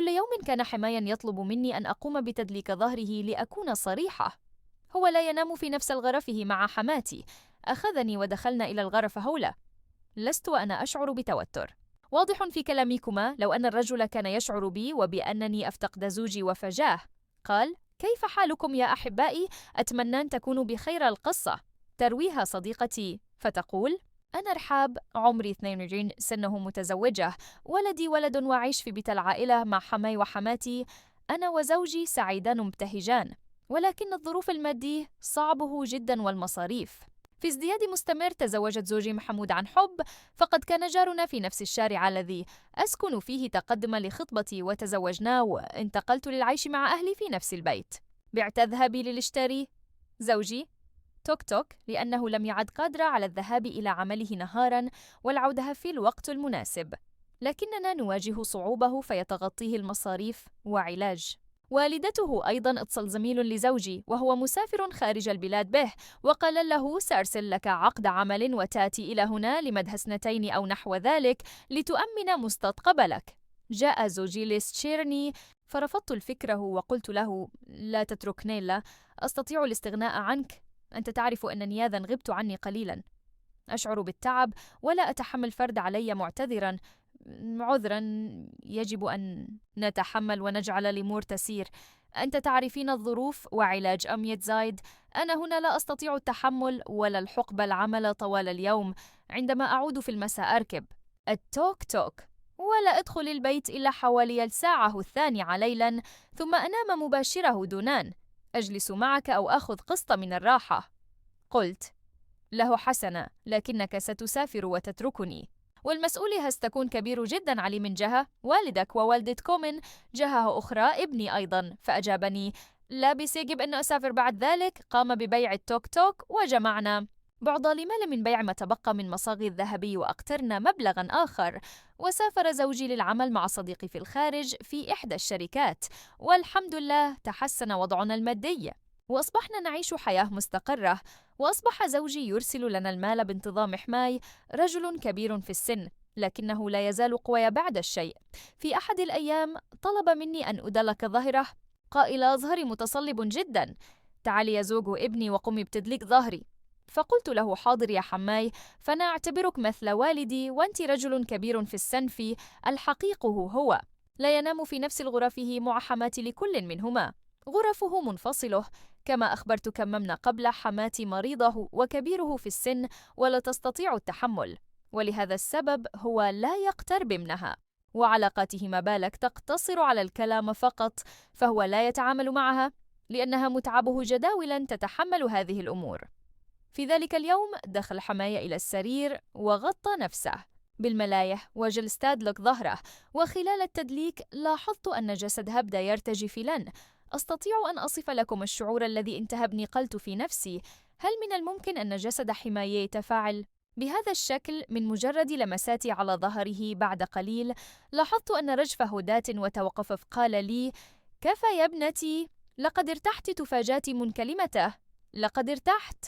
كل يوم كان حمايا يطلب مني أن أقوم بتدليك ظهره لأكون صريحة. هو لا ينام في نفس الغرفة مع حماتي. أخذني ودخلنا إلى الغرفة هولة. لست وأنا أشعر بتوتر. واضح في كلامكما لو أن الرجل كان يشعر بي وبأنني أفتقد زوجي وفجاه. قال: كيف حالكم يا أحبائي؟ أتمنى أن تكونوا بخير. القصة ترويها صديقتي فتقول: أنا رحاب، عمري 22 سنه، متزوجة، ولدي ولد وأعيش في بيت العائلة مع حماي وحماتي. أنا وزوجي سعيدان مبتهجان، ولكن الظروف المادية صعبه جدا والمصاريف في ازدياد مستمر. تزوجت زوجي محمود عن حب، فقد كان جارنا في نفس الشارع الذي أسكن فيه تقدم لخطبتي، وتزوجنا وانتقلت للعيش مع أهلي في نفس البيت. بعت ذهبي للاشتري زوجي توك توك لأنه لم يعد قادرا على الذهاب إلى عمله نهارا والعودة في الوقت المناسب، لكننا نواجه صعوبة فيتغطيه المصاريف وعلاج. والدته أيضا اتصل زميل لزوجي وهو مسافر خارج البلاد به، وقال له: سأرسل لك عقد عمل وتأتي إلى هنا لمدة 2 أو نحو ذلك لتؤمن مستقبلك. جاء زوجي ليستشيرني، فرفضت الفكرة وقلت له: لا تتركني، لا أستطيع الاستغناء عنك. أنت تعرف أنني إذا غبت عني قليلا أشعر بالتعب ولا أتحمل فرد علي معتذرا. عذرا، يجب أن نتحمل ونجعل الأمور تسير. أنت تعرفين الظروف وعلاج أميت زايد. أنا هنا لا أستطيع التحمل ولا الحقبة العمل طوال اليوم. عندما أعود في المساء أركب التوك توك ولا أدخل البيت إلا حوالي 1:02 ليلا، ثم أنام مباشرة دونان. أجلس معك أو أخذ قسط من الراحة. قلت له: حسنا، لكنك ستسافر وتتركني، والمسؤول ستكون كبير جدا علي من جهة، والدك ووالدتكم من جهة أخرى، ابني أيضا. فأجابني: لا بيس، يجب أن أسافر بعد ذلك. قام ببيع التوك توك وجمعنا بعض المال من بيع ما تبقى من مصاغي الذهب وأقترنا مبلغا آخر، وسافر زوجي للعمل مع صديقي في الخارج في إحدى الشركات، والحمد لله تحسن وضعنا المادي وأصبحنا نعيش حياة مستقرة. وأصبح زوجي يرسل لنا المال بانتظام حماي، رجل كبير في السن لكنه لا يزال قوي بعد الشيء. في أحد الأيام طلب مني أن أدلك ظهره، قائل: ظهري متصلب جدا، تعالي يا زوج ابني وقمي بتدليك ظهري. فقلت له: حاضر يا حماي، فأنا أعتبرك مثل والدي، وأنت رجل كبير في السن. في الحقيقة هو لا ينام في نفس الغرف مع حماتي، لكل منهما غرفه منفصلة. كما أخبرت كممنا قبل، حماتي مريضة وكبيره في السن ولا تستطيع التحمل، ولهذا السبب هو لا يقترب منها، وعلاقاته ما بالك تقتصر على الكلام فقط، فهو لا يتعامل معها لأنها متعبه جداولا تتحمل هذه الأمور. في ذلك اليوم دخل حماية إلى السرير وغطى نفسه بالملاية وجلس تدلك ظهره، وخلال التدليك لاحظت أن جسدها بدأ يرتجف. لن أستطيع أن أصف لكم الشعور الذي انتهبني. قلت في نفسي: هل من الممكن أن جسد حماية يتفاعل بهذا الشكل من مجرد لمساتي على ظهره؟ بعد قليل لاحظت أن رجفه هدات وتوقف، فقال لي: كفى يا ابنتي، لقد ارتحت. تفاجأت من كلمته لقد ارتحت.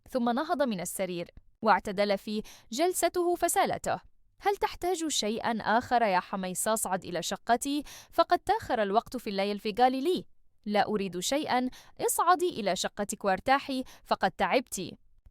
ثم نهض من السرير واعتدل في جلسته فسألته: هل تحتاج شيئا آخر يا حميصة؟ اصعد إلى شقتي، فقد تأخر الوقت في الليل. قال لي: لا أريد شيئا، اصعدي إلى شقتك وارتاحي، فقد تعبت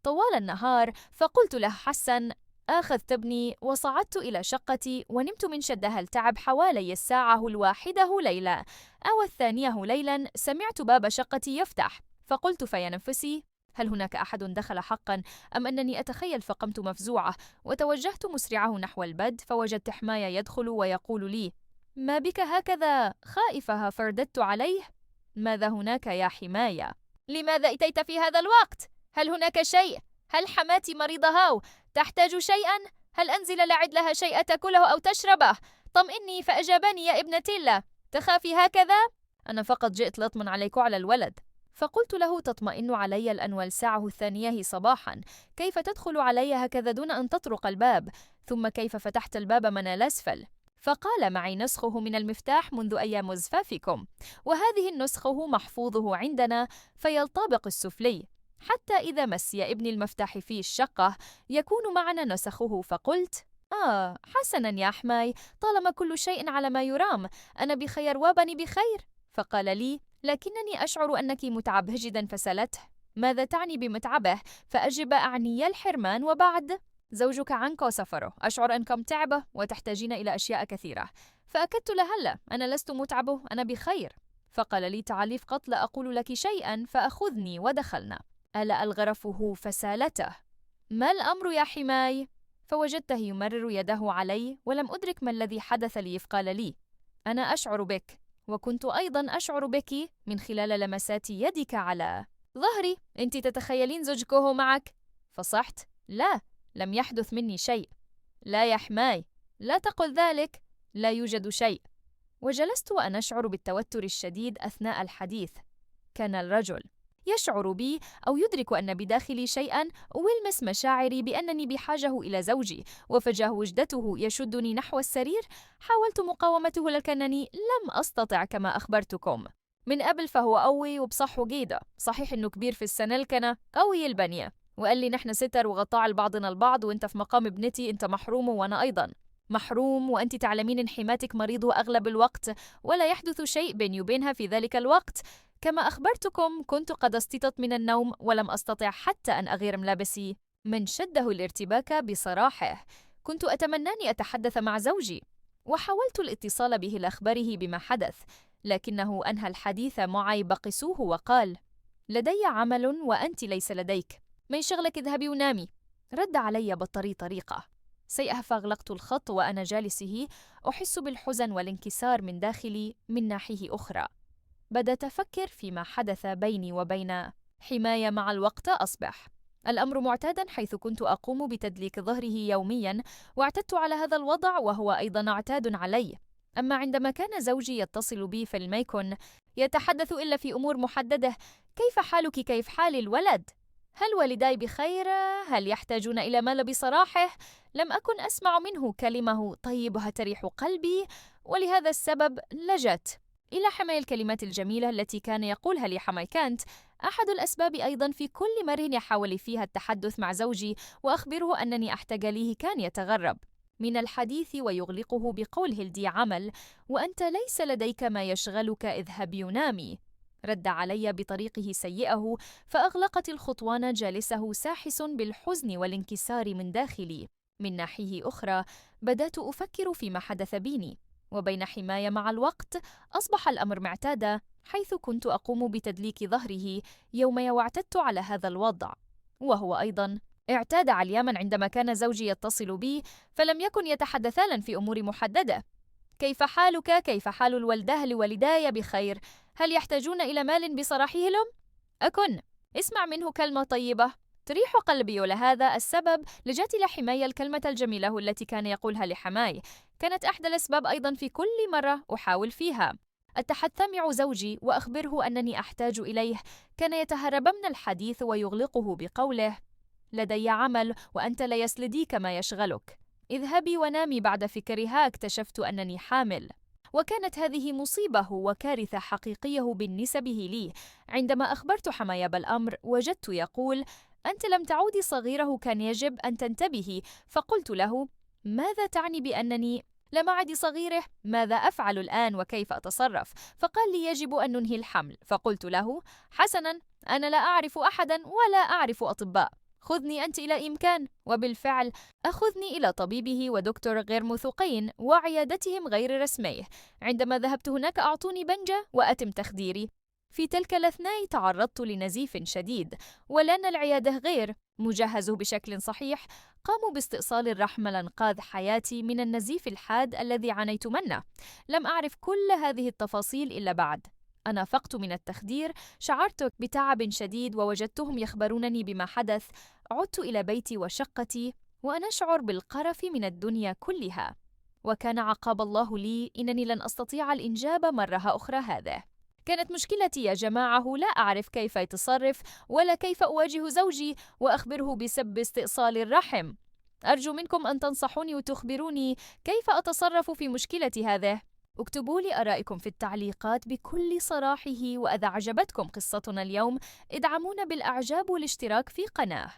طوال النهار. فقلت له: حسن. أخذت ابني وصعدت إلى شقتي ونمت من شدها التعب. حوالي 1:01 ليلة أو 2 ليلا سمعت باب شقتي يفتح، فقلت في نفسي: هل هناك أحد دخل حقا أم أنني أتخيل؟ فقمت مفزوعة وتوجهت مسرعه نحو البد، فوجدت حماية يدخل ويقول لي: ما بك هكذا خائفة؟ فرددت عليه: ماذا هناك يا حماية؟ لماذا أتيت في هذا الوقت؟ هل هناك شيء؟ هل حماتي مريضة هاو تحتاج شيئا؟ هل أنزل لعد لها شيء تأكله أو تشربه؟ طمئني. فأجابني: يا ابنة الله، تخافي هكذا؟ أنا فقط جئت لأطمن عليك وعلى الولد. فقلت له: تطمئن علي الآن والساعة 2 صباحا، كيف تدخل علي هكذا دون أن تطرق الباب؟ ثم كيف فتحت الباب من الأسفل؟ فقال: معي نسخه من المفتاح منذ أيام زفافكم، وهذه النسخه محفوظه عندنا في الطابق السفلي، حتى إذا مسي ابني المفتاح في الشقة يكون معنا نسخه. فقلت: حسناً يا حماي، طالما كل شيء على ما يرام، أنا بخير وبني بخير. فقال لي: لكنني أشعر أنك متعبة جدا. فسألته: ماذا تعني بمتعبة؟ فأجب: أعني الحرمان، وبعد زوجك عنك وسفره. أشعر أنكم تعبة وتحتاجين إلى أشياء كثيرة. فأكدت له: لا، أنا لست متعبة، أنا بخير. فقال لي: تعالي فقط لا أقول لك شيئا. فأخذني ودخلنا. ألأ الغرفه فسالته: ما الأمر يا حماي؟ فوجدته يمرر يده علي، ولم أدرك ما الذي حدث لي. فقال لي: أنا أشعر بك، وكنت أيضا أشعر بك من خلال لمسات يدك على ظهري. أنت تتخيلين زوجك وهو معك؟ فصحت: لا، لم يحدث مني شيء. لا يا حماي، لا تقل ذلك، لا يوجد شيء. وجلست وأنا أشعر بالتوتر الشديد أثناء الحديث. كان الرجل يشعر بي أو يدرك أن بداخلي شيئاً، ويلمس مشاعري بأنني بحاجة إلى زوجي، وفجأة وجدته يشدني نحو السرير. حاولت مقاومته لكنني لم أستطع كما أخبرتكم. من قبل فهو قوي وبصحه جيدة، صحيح إنه كبير في السنة لكن قوي البنية، وقال لي: نحن ستر وغطاء لبعضنا البعض، وانت في مقام ابنتي، انت محروم وأنا أيضا محروم، وأنت تعلمين إن حماتك مريضة أغلب الوقت، ولا يحدث شيء بيني وبينها في ذلك الوقت. كما أخبرتكم كنت قد استيقظت من النوم ولم أستطع حتى أن أغير ملابسي من شده الارتباك بصراحة. كنت أتمنى أن أتحدث مع زوجي، وحاولت الاتصال به لأخبره بما حدث، لكنه أنهى الحديث معي بقسوه وقال: لدي عمل وأنت ليس لديك، من شغلك اذهبي ونامي. رد علي طريقة. سيئة. فأغلقت الخط وأنا جالسه أحس بالحزن والانكسار من داخلي. من ناحية أخرى بدأت أفكر فيما حدث بيني وبين حماية. مع الوقت أصبح الأمر معتادا، حيث كنت أقوم بتدليك ظهره يوميا، واعتدت على هذا الوضع وهو أيضا اعتاد علي. أما عندما كان زوجي يتصل بي فلم يكن يتحدث إلا في أمور محددة: كيف حالك؟ كيف حال الولد؟ هل والداي بخير؟ هل يحتاجون إلى مال؟ بصراحة لم أكن أسمع منه كلمة طيبة تريح قلبي، ولهذا السبب لجأت إلى حماي. الكلمات الجميلة التي كان يقولها لي حماي كانت أحد الأسباب أيضا في كل مرة يحاول فيها التحدث مع زوجي وأخبره أنني أحتاج ليه. كان يتغرب من الحديث ويغلقه بقوله: لدي عمل وأنت ليس لديك ما يشغلك، اذهبي ونامي. رد علي بطريقه سيئه، فأغلقت الخطوان جالسه ساحس بالحزن والانكسار من داخلي. من ناحية أخرى بدأت أفكر فيما حدث بيني وبين حماية. مع الوقت أصبح الأمر معتادا، حيث كنت أقوم بتدليك ظهره يومي، واعتدت على هذا الوضع، وهو أيضا اعتاد على عندما كان زوجي يتصل بي فلم يكن يتحدثان في أمور محددة: كيف حالك؟ كيف حال الوالدة؟ هل والداي بخير؟ هل يحتاجون إلى مال؟ بصراحه لم أكن اسمع منه كلمة طيبة تريح قلبي، ولهذا السبب لجأت إلى حماية. الكلمة الجميلة التي كان يقولها لحماي كانت أحد الأسباب أيضا في كل مرة أحاول فيها التحدث مع زوجي وأخبره أنني أحتاج إليه. كان يتهرب من الحديث ويغلقه بقوله: لدي عمل وأنت ليس لديك ما يشغلك، اذهبي ونامي. بعد فكرها اكتشفت أنني حامل، وكانت هذه مصيبة وكارثة حقيقية بالنسبة لي. عندما أخبرت حماية بالأمر وجدت يقول: أنت لم تعودي صغيرة، كان يجب أن تنتبهي. فقلت له: ماذا تعني بأنني لم أعد صغيرة؟ ماذا أفعل الآن وكيف أتصرف؟ فقال لي: يجب أن ننهي الحمل. فقلت له: حسناً، أنا لا أعرف أحداً ولا أعرف أطباء، خذني أنت إلى إمكان. وبالفعل أخذني إلى طبيبه ودكتور غير موثوقين وعيادتهم غير رسمية. عندما ذهبت هناك أعطوني بنجة وأتم تخديري. في تلك الأثناء تعرضت لنزيف شديد، ولأن العيادة غير مجهزة بشكل صحيح قاموا باستئصال الرحم لإنقاذ حياتي من النزيف الحاد الذي عانيت منه. لم أعرف كل هذه التفاصيل إلا بعد أن أفقت من التخدير. شعرت بتعب شديد ووجدتهم يخبرونني بما حدث. عدت إلى بيتي وشقتي وأنا أشعر بالقرف من الدنيا كلها، وكان عقاب الله لي إنني لن أستطيع الإنجاب مرة أخرى. هذا كانت مشكلتي يا جماعة، لا أعرف كيف أتصرف ولا كيف أواجه زوجي وأخبره بسبب استئصال الرحم. أرجو منكم أن تنصحوني وتخبروني كيف أتصرف في مشكلتي هذه. اكتبوا لي آرائكم في التعليقات بكل صراحة، وإذا عجبتكم قصتنا اليوم ادعمونا بالإعجاب والاشتراك في قناة.